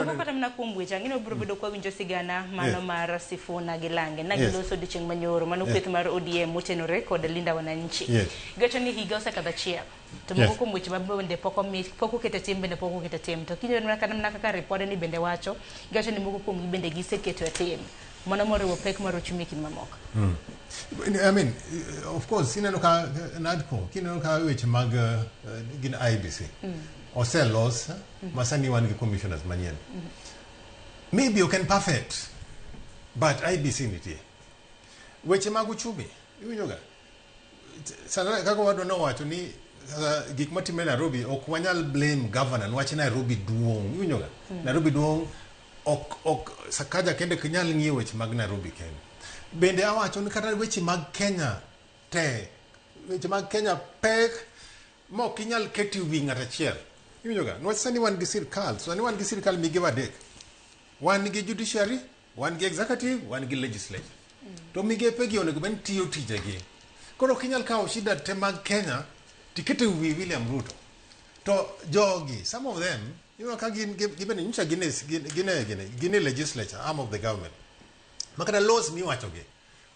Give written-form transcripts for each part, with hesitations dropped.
Moko kata mana kuom weche ang'e ni wabiro bedo kwa winjo sigana mano mar Sifuna gi Lange na giloso odiochieng' manyoro mano kweth mar ODM motenore kod Linda Wananchi. Giwacho ni higa osekadho achiel to moko kuom weche ma bende pok omi pok oket e tim bende pok oket e tim to kinyo mana kata mana kaka ripode ni bende wacho giwacho ni moko kuomgi bende giseketo e tim mano moriwo pek mar ochumi e kind mamoko. I mean, of course, ineno ka NADCO, kineno ka weche mag gin IEBC oselos ma sani wan gi commissioners manyien. Maybe ok en perfect, but IEBC nitie. Weche mag uchumi, iwinjo ga? Sana kaka wadwa nowacho ni gik matimre Nairobi ok wanyal blame governor niwach Nairobi duong'. Iwinjo ga? Nairobi duong' ok Sakaja kende ok nyal ng'iyo weche mag Nairobi kende. Bende awacho ni kata weche mag Kenya te, weche mag Kenya pek ma ok inyal keto e wi ng'at achiel. Iwinjo ga? Niwach sani wan gi sirkal, sani wan gi sirkal migepe adek. Wan gi judiciary, wan gi executive, wan gi legislature. To migepe gi onego bed ni tiyo tijegi. Koro ok inyal kawo shida te mag Kenya tiketo e wi William Ruto. To jogi, some of them, ka gin gibende nyocha gin e gin e gin e legislature, arm of the government. Ma kata laws miwacho gi,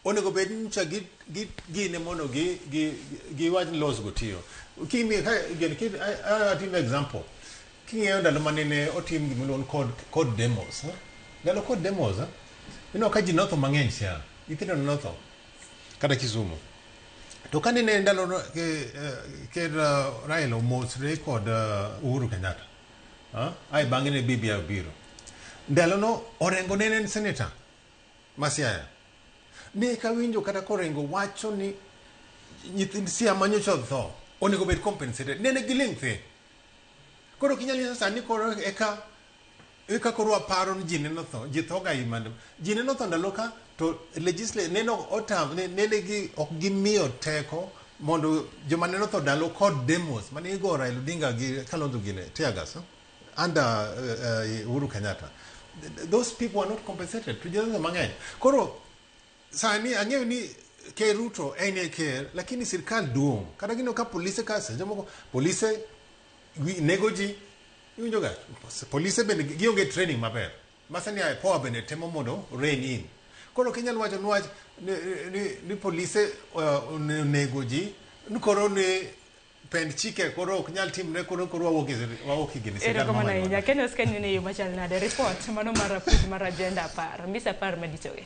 onego bed ni nyocha gi gi gine mondo gi gi giwach ni laws go tiyo. Kimi ka gin ki atim example. King'iyo ndalo manene otim gimiluongo ni code demos. Ndalo code demos, ineno ka ji notho mang'eny Siaya. Nyithindo notho. Kata Kisumu. To ka nene ndalo no, ker Raila omosre kod Uhuru Kenyatta. Ai bang'e ne BBI obiro. Ndalo no Orengo nene en senator ma Siaya. Ne kawinjo kata korengo wacho ni nyithind Siaya manyocha otho onego bed compensated. Nene giling' thi. Koro ok inyal nyiso sani koro eka koro waparo ni ji neno tho, ji tho ga imande. Ji neno tho ndalo ka to legislature neno otam nene gi ok gimiyo teko mondo joma neno tho ndalo kod demos mane igo Raila Odinga gi Kalonzo gine tear gas under Uhuru Kenyatta. Those people are not compensated. To ji tho mang'eny. Koro sani ang'eyo ni Ker Ruto en e ker, lakini sirkal duong'. Kata gineno ka polise ka seche moko polise nego ji. Iwinjo ga? Polise bende gionge training maber. Ma sani IPOA bende temo mondo rein in. Koro ok inyal wacho niwach ni polise onego ji, ni koro ni pend chike koro ok nyal timre koro koro wawuok e wawuok e gini sirkal Erokamano ahinya. Kendo scan ni e yo machal nade report mano mar apuoch mar agenda 10 mbisa 10 maditogi.